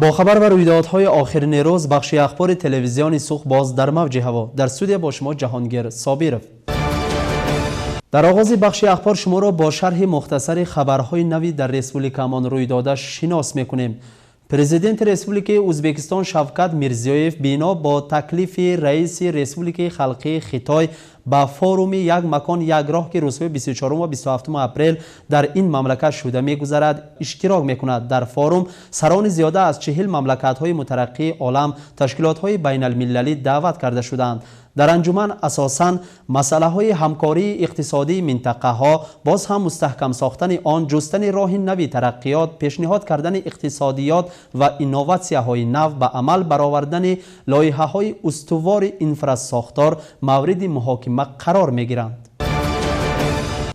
Бо хабар ва рӯйдодҳои охирини рӯз бахши ахбори телевизиони Суғд боз дар мавҷи ҳаво. Дар студия бо шумо Ҷаҳонгир Собиров. Дар оғози бахши ахбор шуморо бо шарҳи мухтасари хабарҳои нави дар республикамон рӯйдода шинос мекунем. Президенти Республикаи Ӯзбекистон Шавкат Мирзиёев бино бо таклифи раиси Республикаи Халқии Хитой ба форуми «Як макон, як роҳ», ки рӯзҳои 24 ва 27 апрел дар ин мамлакат шуда мегузарад, иштирок мекунад. Дар форум сарони зиёда аз 40 мамлакатҳои мутараққии олам, ташкилотҳои байналмилалӣ даъват карда шуданд. Дар анҷуман асосан масъалаҳои ҳамкории иқтисодии минтақаҳо, боз ҳам мустаҳкам сохтани он, ҷустани роҳи нави тараққиёт, пешниҳод кардани иқтисодиёт ва инноватсияҳои нав, ба амал баровардани лоиҳаҳои устувори инфрасохтор мавриди муҳокима қарор мегиранд.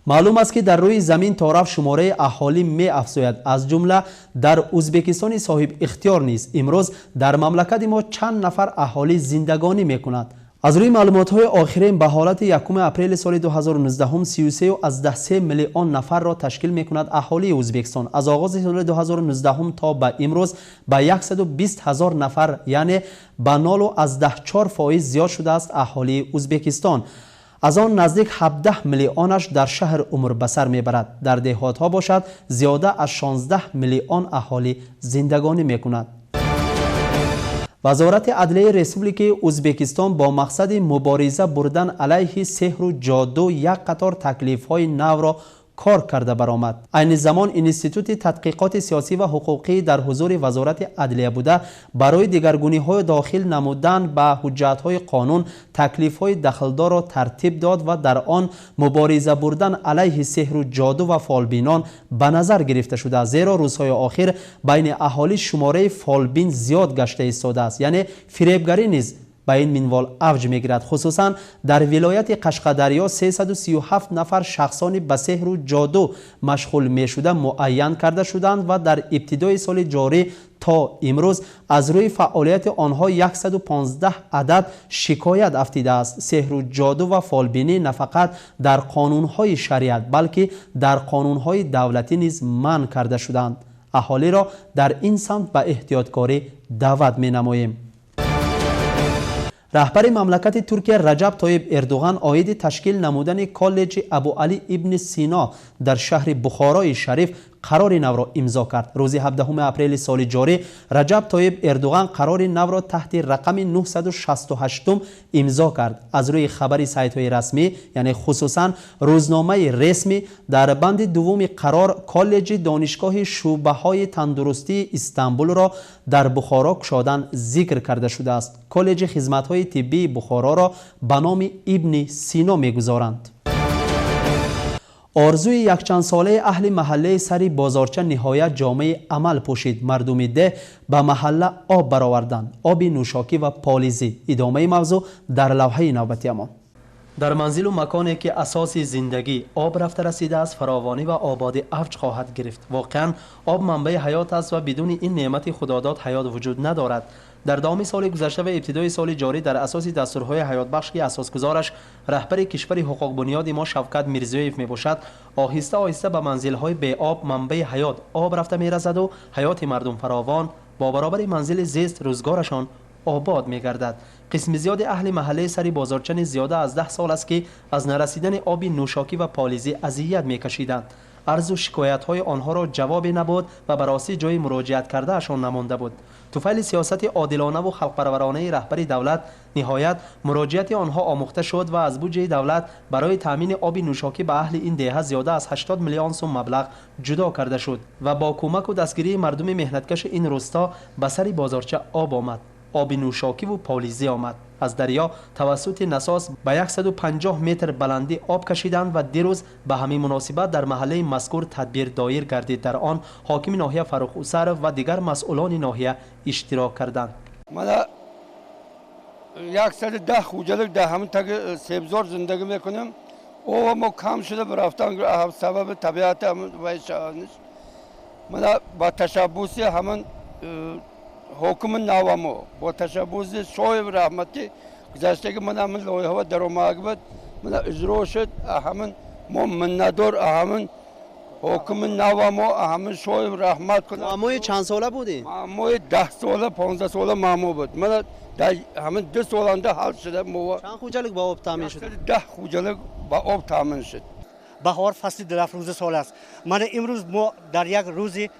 Маълум аст, ки дар рӯи замин торафт шумораи аҳолӣ меафзояд, аз ҷумла дар Ӯзбекистони соҳибихтиёр низ. Имрӯз дар мамлакати мо чанд нафар аҳолӣ зиндагонӣ мекунад? Аз рӯи маълумотҳои охирин ба ҳолати 1 апрели соли 2019, 33,3 миллион нафарро ташкил мекунад аҳолии Ӯзбекистон. Аз оғози соли 2019 то ба имрӯз ба 120 ҳазор нафар, яъне ба 0,4% зиёд шудааст аҳолии Ӯзбекистон. Аз он наздик 17 миллионаш дар шаҳр умр ба сар мебарад. Дар деҳотҳо бошад, зиёда аз 16 миллион аҳолӣ зиндагонӣ мекунад. Вазорати адлияи Республикаи Ӯзбекистон бо мақсади мубориза бурдан алайҳи сеҳру ҷоду як қатор таклифҳои навро кор карда баромад. Айни замон Институти тадқиқоти сиёсӣ ва ҳуқуқӣ дар ҳузури Вазорати адлия буда, барои дигаргуниҳои дохил намудан ба ҳуҷҷатҳои қонун таклифҳои дахлдорро тартиб дод ва дар он мубориза бурдан алайҳи сеҳру ҷоду ва фолбинон ба назар гирифта шудааст, зеро рӯзҳои охир байни аҳолӣ шумораи фолбин зиёд гашта истодааст, яъне фиребгарӣ низ ба ин минвол авҷ мегирад. Хусусан дар вилояти Қашқадарё 337 нафар шахсони ба сеҳру ҷоду машғул мешуда муайян карда шуданд ва дар ибтидои соли ҷорӣ то имрӯз аз рӯи фаъолияти онҳо 115 адад шикоят афтидааст. Сеҳру ҷоду ва фолбинӣ на фақат дар қонунҳои шариат, балки дар қонунҳои давлатӣ низ манъ карда шуданд. Аҳолиро дар ин самт ба эҳтиёткорӣ даъват менамоем. Раҳбари мамлакати Туркия Раҷаб Тоиб Эрдуған оиди ташкил намудани коллеҷи Абуалӣ ибни Сино дар шаҳри Бухорои Шариф қарори навро имзо кард. Рӯзи 17 апрели соли ҷорӣ Раҷаб Тоиб Эрдуған қарори навро таҳти рақами 968 имзо кард. Аз рӯи хабари сайтҳои расмӣ, яъне хусусан рӯзномаи Ресмӣ, дар банди дуввуми қарор коллеҷи донишгоҳи шӯъбаҳои тандурустии Истанбулро дар Бухоро кушодан зикр карда шудааст. Коллеҷи хизматҳои тиббии Бухороро ба номи Ибни Сино мегузоранд. Орзуи якчандсолаи аҳли маҳаллаи сари бозорча ниҳоят ҷомаи амал пӯшид. Мардуми деҳ ба маҳалла об бароварданд, оби нӯшокӣ ва полизӣ. Идомаи мавзӯъ дар лавҳаи навбатиамон. Дар манзилу маконе ки асоси зиндагӣ об рафта расидааст, фаровонӣ ва ободӣ авҷ хоҳад гирифт. Воқеан, об манбаи ҳаёт аст ва бидуни ин неъмати худодод ҳаёт вуҷуд надорад. Дар давоми соли гузашта ва ибтидои соли ҷорӣ дар асоси дастурҳои ҳаётбахш, ки асосгузораш раҳбари кишвари ҳуқуқбунёди мо Шавкат Мирзиёев мебошад, оҳиста оҳиста ба манзилҳои беоб манбаи ҳаёт об рафта мерасаду ҳаёти мардум фаровон, бо баробари манзили зист рӯзгорашон обод мегардад. Қисми зиёди аҳли маҳаллаи сари бозорча низ зиёда аз 10 сол аст, ки аз нарасидани оби нӯшокӣ ва полизӣ азият мекашиданд. Арзу шикоятҳои онҳоро ҷавобе набуд ва ба ростӣ ҷои муроҷиат кардаашон намонда буд. Туфайли сиёсати одилонаву халқпарваронаи раҳбари давлат ниҳоят муроҷиати онҳо омӯхта шуд ва аз буҷаи давлат барои таъмини оби нӯшокӣ ба аҳли ин деҳа зиёда аз 80 миллион сум маблағ ҷудо карда шуд ва бо кӯмаку дастгирии мардуми меҳнаткаши ин рӯсто ба сари бозорча об омад, оби нӯшокиву полизӣ омад. Аз дарё тавассути насос ба 150 метр баландӣ об кашиданд ва дирӯз ба ҳамин муносибат дар маҳаллаи мазкур тадбир доир гардид. Дар он ҳокими ноҳия Фаррух Усаров ва дигар масъулони ноҳия иштирок карданд. Мана, 110 хоҷалик дар ҳамин таги себзор зиндагӣ мекунем. Ова мо кам шуда рафтан сабаби табиати мана ба ташаббуси ҳамин ҳокими навамо, бо ташаббуси Шоев раҳматӣ гузаштаги, мана ҳамин лоиҳаҳо даромада буд, мана иҷро шуд. Ҳамин мо миннатдор ҳамин. Ҳокими навамо ҳамин Шоев раҳмат кунад. Муаммои чанд сола будем? Муаммои 10 сола, 15 сола муаммо буд. Мана дар ҳамин 2 соланда ҳал шуда. Чанд хуҷалик ба об таъмин шуд? 10 хуҷалик ба об таъмин шуд. Баҳор фасли дилафрӯзи сол аст. Мана имрӯз мо дар як рӯзи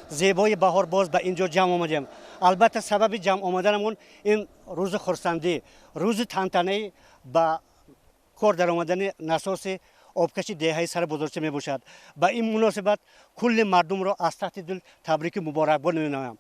зебои баҳор боз ба ин ҷо ҷамъ омадем. Албатта сабаби ҷамъ омаданамон ин рӯзи хурсандӣ, рӯзи тантанаи ба кор даромадани насоси обкаши деҳаи сари бозорча мебошад. Ба ин муносибат кулли мардумро аз таҳти дил табрики муборакбод менамоям.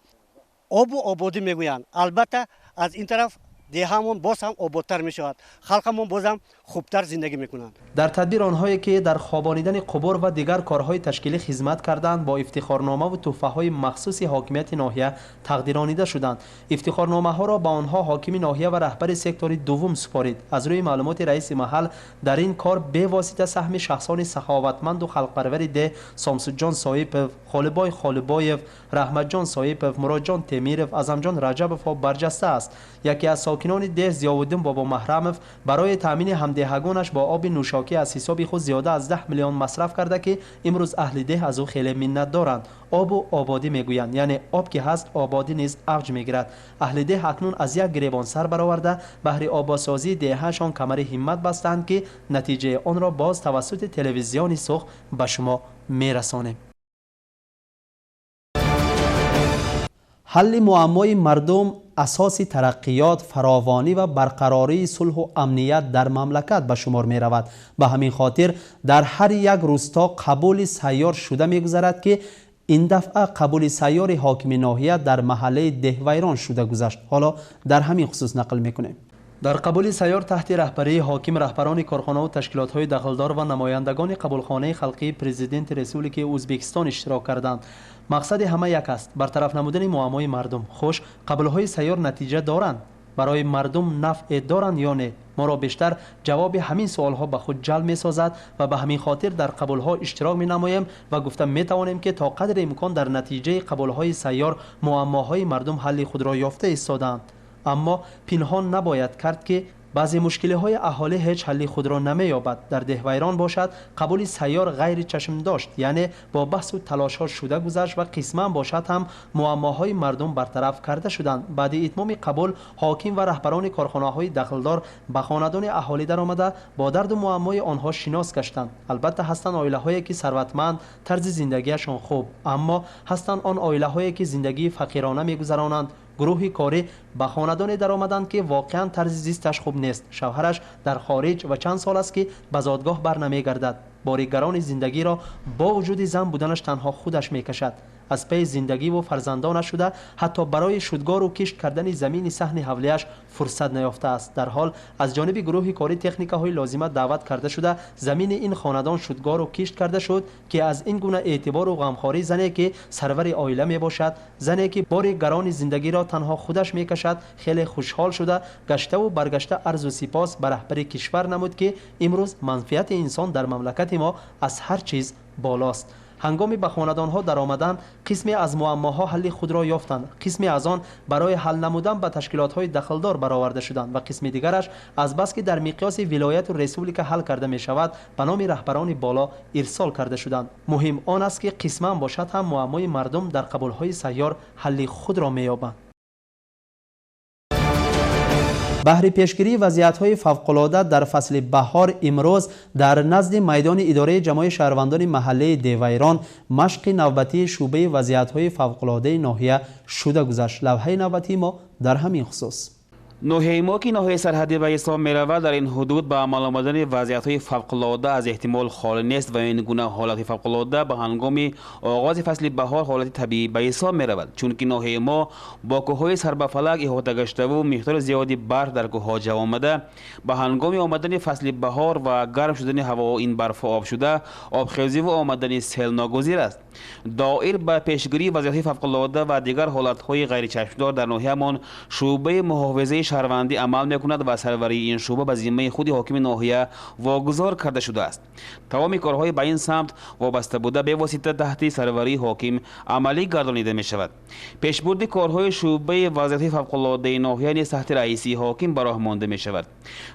Обу ободӣ мегӯянд. Албатта аз ин тараф деҳаамон боз ҳам ободтар мешавад, халқамон боз ҳам хубтар зиндагӣ мекунанд. Дар тадбир онҳое ки дар хобонидани қубур ва дигар корҳои ташкилӣ хизмат карданд бо ифтихорномаву тӯҳфаҳои махсуси ҳокимияти ноҳия тақдиронида шуданд. Ифтихорномаҳоро ба онҳо ҳокими ноҳия ва раҳбари сектори дуввум супорид. Аз рӯи маълумоти раиси маҳал дар ин кор бевосита саҳми шахсони саховатманду халқпарвари деҳ Сомсуҷон Соипов, Холибой Холибоев, Раҳматҷон Соипов, Муродҷон Темиров, Азамҷон Раҷабовҳо барҷаста аст. Яке аз сокинони деҳ Зиёвуддин Бобомаҳрамов барои таъмини ҳамдеҳагонаш бо оби нӯшокӣ аз ҳисоби худ зиёда аз 10 миллион масраф карда ки имрӯз аҳли деҳ аз ӯ хеле миннат доранд. Обу ободӣ мегӯянд, яъне об ки ҳаст ободӣ низ авҷ мегирад. Аҳли деҳ акнун аз як гиребон сар бароварда баҳри ободсозии деҳаашон камари ҳиммат бастанд ки натиҷаи онро боз тавассути телевизиони Суғд ба шумо мерасонем. Ҳалли муаммои мардум асоси тараққиёт, фаровонӣ ва барқарории сулҳу амният дар мамлакат ба шумор меравад. Ба ҳамин хотир дар ҳар як рӯсто қабули сайёр шуда мегузарад ки ин дафъа қабули сайёри ҳокими ноҳия дар маҳаллаи Деҳвайрон шуда гузашт. Ҳоло дар ҳамин хусус нақл мекунем. Дар қабули сайёр таҳти раҳбарии ҳоким, раҳбарони корхонаву ташкилотҳои дахлдор ва намояндагони қабулхонаи халқии президенти Республикаи Ӯзбекистон иштирок карданд. Мақсади ҳама як аст: бартараф намудани муаммои мардум. Хуш, қабулҳои сайёр натиҷа доранд? Барои мардум нафъе доранд ё не? Моро бештар ҷавоби ҳамин суолҳо ба худ ҷалб месозад ва ба ҳамин хотир дар қабулҳо иштирок менамоем ва гуфта метавонем ки то қадри имкон дар натиҷаи қабулҳои сайёр муаммоҳои мардум ҳалли худро ёфта истодаанд. Аммо пинҳон набояд кард ки баъзе мушкилиҳои аҳолӣ ҳеҷ ҳалли худро намеёбад. Дар Деҳвайрон бошад қабули сайёр ғайри чашмдошт, яъне бо баҳсу талошҳо шуда гузашт ва қисман бошад ҳам муаммоҳои мардум бартараф карда шуданд. Баъди итмоми қабул ҳоким ва раҳбарони корхонаҳои дахлдор ба хонадони аҳолӣ даромада бо дарду муаммои онҳо шинос гаштанд. Албатта ҳастанд оилаҳое ки сарватманд, тарзи зиндагиашон хуб, аммо ҳастанд он оилаҳое ки зиндагии фақирона мегузаронанд. Гурӯҳи корӣ ба хонадоне даромаданд ки воқеан тарзи зисташ хуб нест. Шавҳараш дар хориҷ ва чанд сол аст ки ба зодгоҳ барнамегардад. Бори гарони зиндагиро бо вуҷуди зан буданаш танҳо худаш мекашад. Аз паи зиндагиву фарзандонаш шуда ҳатто барои шудгору кишт кардани замини саҳни ҳавлияш фурсат наёфтааст. Дар ҳол аз ҷониби гурӯҳи кори техникаҳои лозима даъват карда шуда замини ин хонадон шудгору кишт карда шуд ки аз ин гуна эътибору ғамхорӣ зане ки сарвари оила мебошад, зане ки бори гарони зиндагиро танҳо худаш мекашад, хеле хушҳол шуда гаштаву баргашта арзу сипос ба раҳбари кишвар намуд ки имрӯз манфиати инсон дар мамлакати мо аз ҳар чиз болост. Ҳангоми ба хонадонҳо даромадан қисме аз муаммоҳо ҳалли худро ёфтанд, қисме аз он барои ҳал намудан ба ташкилотҳои дахлдор бароварда шуданд ва қисми дигараш азбаски дар миқёси вилояту республика ҳал карда мешавад ба номи раҳбарони боло ирсол карда шуданд. Муҳим он аст ки қисман бошад ҳам муаммои мардум дар қабулҳои сайёр ҳалли худро меёбанд. Баҳри пешгирии вазъиятҳои фавқулода дар фасли баҳор имрӯз дар назди майдони идораи ҷамъои шаҳрвандони маҳаллаи Девайрон машқи навбатии шӯъбаи вазъиятҳои фавқулодаи ноҳия шуда гузашт. Лавҳаи навбатии мо дар ҳамин хусус. Ноҳияи мо ки ноҳияи сарҳадӣ ба ҳисоб меравад, дар ин ҳудуд ба амал омадани вазъиятҳои фавқулода аз эҳтимол холӣ нест ва ин гуна ҳолати фавқулода ба ҳангоми оғози фасли баҳор ҳолати табиӣ ба ҳисоб меравад, чунки ноҳияи мо бо кӯҳҳои сарбафалак иҳота гаштаву миқдори зиёди барф дар кӯҳҳо ҷамъ омада, ба ҳангоми омадани фасли баҳор ва гарм шудани ҳаво ин барфҳо об шуда, обхезиву омадани сел ногузир аст. Доир ба пешгирии вазъиятҳои фавқулода ва дигар ҳолатҳои ғайричашмдор дар ноҳиямон шӯъбаи муҳофизаи шаҳрвандӣ амал мекунад ва сарварии ин шӯъба ба зиммаи худи ҳокими ноҳия вогузор карда шудааст. Тамоми корҳои ба ин самт вобаста буда бевосита таҳти сарварии ҳоким амалӣ гардонида мешавад. Пешбурди корҳои шӯъбаи вазъиятҳои фавқулодаи ноҳия низ таҳти раисии ҳоким ба роҳ монда мешавад.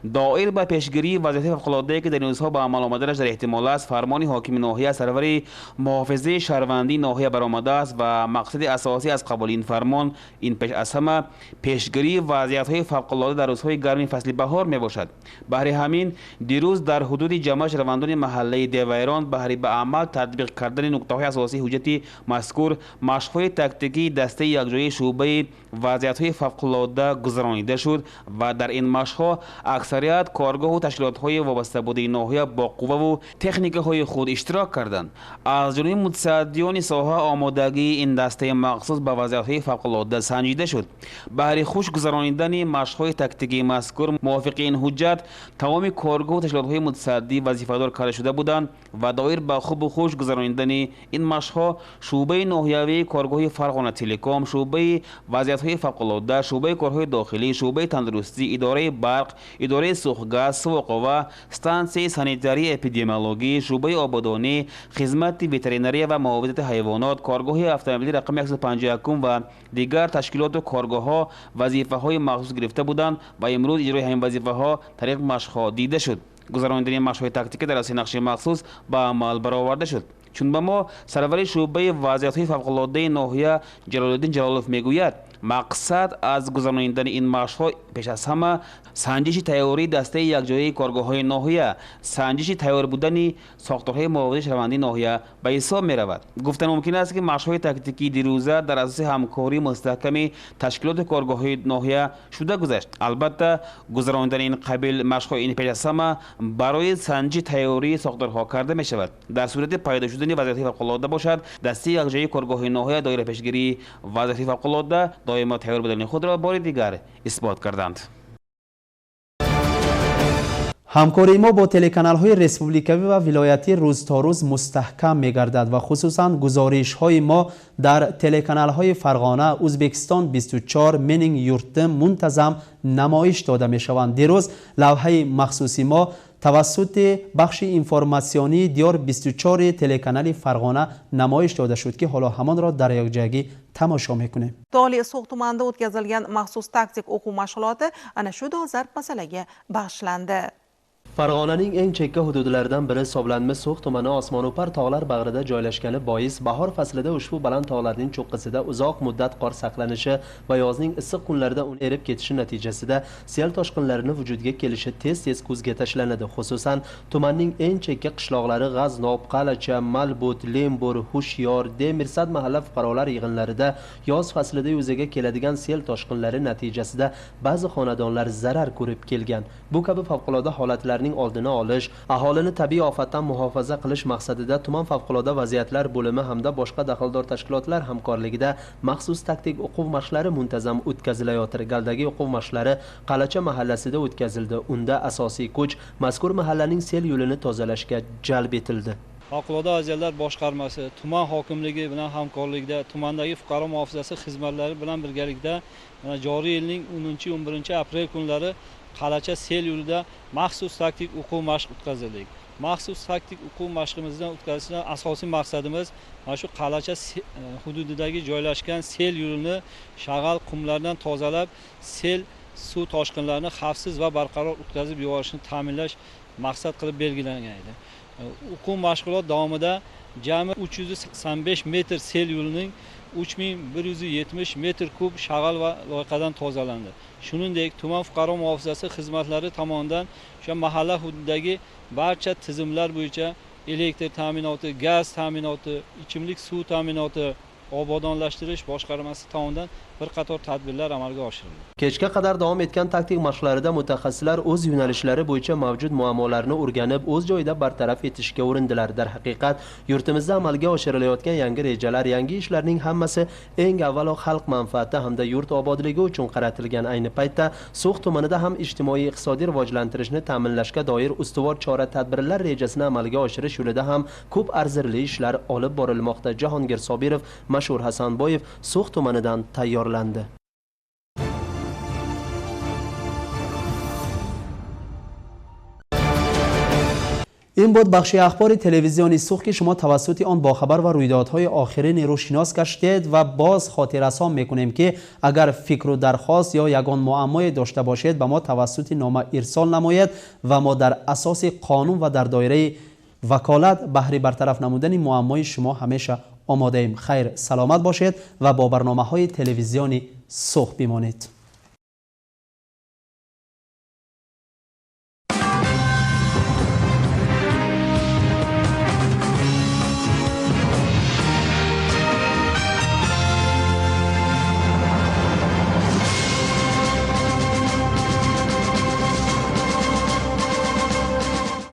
Доир ба пешгирии вазъиятҳои фавқулодае, ки дар ин рӯзҳо ба амал омаданаш дар эҳтимол аст, фармони ҳокими ноҳия сарвари муҳофизаи шаҳрвандии ноҳия баромадааст ва мақсади асосӣ аз қабули ин фармон ин пеш аз ҳама пешгирии вазъиятҳои фавқулода дар рӯзҳои гарми фасли баҳор мебошад. Баҳри ҳамин дирӯз дар ҳудуди ҷамоа шаҳрвандони маҳаллаи Девайрон баҳри ба амал татбиқ кардани нуктаҳои асосии ҳуҷҷати мазкур машқҳои тактикии дастаи якҷояи шӯъбаи вазъиятҳои фавқулода гузаронида шуд ва дар ин машқҳо аксарият коргоҳу ташкилотҳои вобаста будаи ноҳия бо қувваву техникаҳои худ иштирок карданд. Аз ҷониби мутасаддиёни соҳа омодагии ин дастаи махсус ба вазъиятҳои фавқулода санҷида шуд. Баҳри хуш гузаронидани машқҳои тактикии мазкур мувофиқи ин ҳуҷҷат тамоми коргоҳу ташкилотҳои мутасаддӣ вазифадор карда шуда буданд ва доир ба хубу хуш гузаронидани ин машқҳо шӯъбаи ноҳиявии коргоҳи Фарғона Телеком, шӯъбаи вазъиятҳои фавқулода, шӯъбаи корҳои дохилӣ, шӯъбаи тандурустӣ, идораи барқ, идораи сӯхтгаз, сувоқова, стансияи санитарии эпидемиологӣ, шӯъбаи ободонӣ, хизмати ветеринария ва муҳофизати ҳайвонот, коргоҳи автомобилӣ рақами 151 ва дигар ташкилоту коргоҳҳо вазифаҳои махсус гирифта буданд ва имрӯз иҷрои ҳамин вазифаҳо тариқи машқҳо дида шуд. Гузаронидани машқҳои тактикӣ дар асоси нақши махсус ба амал бароварда шуд. Чун ба мо сарвари шӯъбаи вазъиятҳои фавқулодаи ноҳия Ҷалолиддин Ҷалолов мегӯяд, мақсад аз гузаронидани ин машқҳо пеш аз ҳама санҷиши тайёрии дастаи якҷояи коргоҳҳои ноҳия, санҷиши тайёр будани сохторҳои муҳофизаи шаҳрвандии ноҳия ба ҳисоб меравад. Гуфтан мумкин аст, ки машқҳои тактикии дирӯза дар асоси ҳамкории мустаҳками ташкилоти коргоҳҳои ноҳия шуда гузашт. Албатта, гузаронидани ин қабил машқҳо ин пеш аз ҳама барои санҷиши тайёрии сохторҳо карда мешавад. Дар сурати пайдо шудани вазъиятҳои фавқулода бошад, дастаи якҷояи коргоҳҳои ноҳия доира пешгирии вазъиятҳои фавқулода доимо тайёр будани худро бори дигар исбот карданд. Ҳамкории мо бо телеканалҳои республикавӣ ва вилоятӣ рӯз то рӯз мустаҳкам мегардад ва хусусан гузоришҳои мо дар телеканалҳои Фарғона, Ӯзбекистон 24, Менинг Юртим мунтазам намоиш дода мешаванд. Дирӯз лавҳаи махсуси мо тавассути бахши информатсионии Диёр 24 телеканали Фарғона намоиш дода шуд, ки ҳоло ҳамонро дар якҷоягӣ тамошо мекунем. Tog'li So'x tumanida o'tkazilgan maxsus taktik o'quv mashg'uloti ana shu dolzarb masalaga bag'ishlandi. Farg'onaning eng chekka hududlaridan biri hisoblanmish So'x tumani osmono'par tog'lar bag'rida joylashgani bois bahor faslida ushbu baland tog'larning cho'qqisida uzoq muddat qor saqlanishi va yozning issiq kunlarida uni erib ketishi natijasida sel toshqinlarini vujudga kelishi tez-tez ko'zga tashlanadi. Xususan, tumanning eng chekka qishloqlari G'aznob, Qalacha, Malbut, Lembur, Hushyor, Demirsad mahalla fuqarolar yig'inlarida yoz faslida yuzaga keladigan sel toshqinlari natijasida ba'zi xonadonlar zarar ko'rib kelgan. Bu kabi favqulodda holatlarning oldini olish, aholini tabiiy ofatdan muhofaza qilish maqsadida tuman favqulodda vaziyatlar bo'limi hamda boshqa daxldor tashkilotlar hamkorligida maxsus taktik o'quv mashqlari muntazam o'tkazilayotir. Galdagi o'quv mashqlari Qalacha mahallasida o'tkazildi. Unda asosiy kuch mazkur mahallaning sel yo'lini tozalashga jalb etildi. Favqulodda vaziyatlar boshqarmasi tuman hokimligi bilan hamkorlikda tumandagi fuqaro muhofazasi xizmatlari bilan birgalikda joriy yilning 10-11 aprel kunlari Qalacha sel yo'lida maxsus taktik o'quv mashq o'tkazildik. Maxsus taktik o'quv mashqimizdan o'tkazishdan asosiy maqsadimiz mana shu Qalacha hududidagi joylashgan sel yo'lini shag'al qumlardan tozalab, sel suv toshqinlarini xavfsiz va barqaror o'tkazib yuborishni ta'minlash maqsad qilib belgilangan edi. O'quv mashg'ulot davomida jami 385 metr sel yo'lining 3170 metr kub shag'al va loyqadan tozalandi. Shuningdek, tuman fuqaro muhofazasi xizmatlari tomonidan o'sha mahalla hududidagi barcha tizimlar bo'yicha elektr ta'minoti, gaz ta'minoti, ichimlik suv ta'minoti, obodonlashtirish boshqarmasi tomonidan bir qator tadbirlar amalga oshirildi. Kechga qadar davom etgan taktik mashqlarida mutaxassislar o'z yo'nalishlari bo'yicha mavjud muammolarni o'rganib, o'z joyida bartaraf etishga urindilar. Darhaqiqat, yurtimizda amalga oshirilayotgan yangi rejalar, yangi ishlarning hammasi eng avvalo xalq manfaati hamda yurt obodligi uchun qaratilgan. Ayni paytda So'x tumanida ham ijtimoiy iqtisodiy rivojlantirishni ta'minlashga doir ustuvor chora-tadbirlar rejasini amalga oshirish yo'lida ham ko'p arzirli ishlar olib borilmoqda. Jahongir Sobirov, Mashhur Hasanboyev So'x tumanidan tayyorlandi. Ин буд бахши ахбори телевизиони Суғд, ки шумо тавассути он бо хабар ва рӯйдодҳои охирини рӯз шинос гаштед. Ва боз хотиррасон мекунем, ки агар фикру дархост ё ягон муаммое дошта бошед, ба мо тавассути нома ирсол намоед ва мо дар асоси қонун ва дар доираи ваколат баҳри бартараф намудани муаммои шумо ҳамеша омодаем. Хайр, саломат бошед ва бо барномаҳои телевизиони Суғд бимонед.